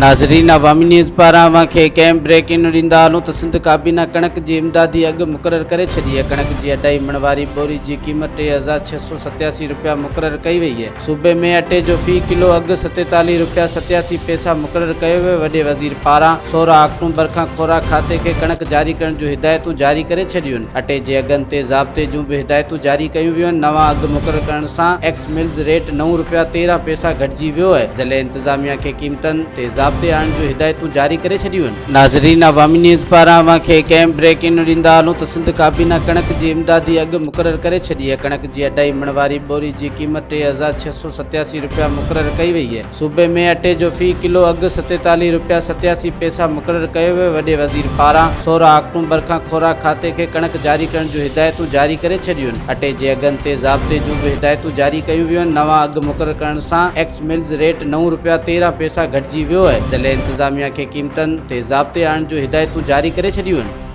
ناظرين عوامي نيوز پاران اوهان کي هڪ اهم بريڪنگ نيوز ڏيندا هلون ته سنڌ ڪابينا ڪڻڪ جي امدادي اگهه مقرر ڪري ڇڏي آهي ڪڻڪ جي اڍائي مڻ واري ٻوري جي قيمت 3687 رپيا مقرر ڪئي وئي آهي صوبي ۾ اٽي جو في ڪلو اگهه 47 رپيا 87 پئسا مقرر ڪيو ويو وڏي وزير پاران 16 آڪٽومبر کان خوراڪ کاتي کي ڪڻڪ جاري ڪرڻ جون هدايتون جاري ڪري ڇڏيون اٽي جي اگهن تي ضابطي جون به هدايتون جاري ڪيون ويون آهن نوان اگهه مقرر ڪرڻ سان ايڪس ملز ريٽ نو رپيا 13 پئسا گهٽجي ويو آهي، ضلعي انتظاميا کي قيمتن تي ضابطي آڻڻ جون هدايتون جاري ڪري ڇڏيون آهن. ناظرين عوامي نيوز پاران اوهان کي هڪ اهم بريڪنگ نيوز ڏيندا هلون ته سنڌ ڪابينا ڪڻڪ جي امدادي اگهه مقرر ڪري ڇڏي آهي، ڪڻڪ جي اڍائي مڻ واري ٻوري جي قيمت 3687 رپيا مقرر ڪئي وئي آهي، صوبي ۾ اٽي جو في ڪلو اگهه 47 رپيا 87 پئسا مقرر ڪيو ويو، وڏي وزير پاران 16 آڪٽومبر کان خوراڪ کاتي کي ڪڻڪ جاري ڪرڻ جون هدايتون جاري ڪري ڇڏيون آهن، اٽي جي اگهن تي ضابطي جون به هدايتون جاري ڪيون ويون آهن، نوان اگهه مقرر ڪرڻ سان ايڪس ملز ريٽ نو رپيا 13 پئسا گهٽجي ويو آهي، ضلعي انتظاميا کي قيمتن تي ضابطي آڻڻ جون هدايتون جاري ڪري ڇڏيون آهن.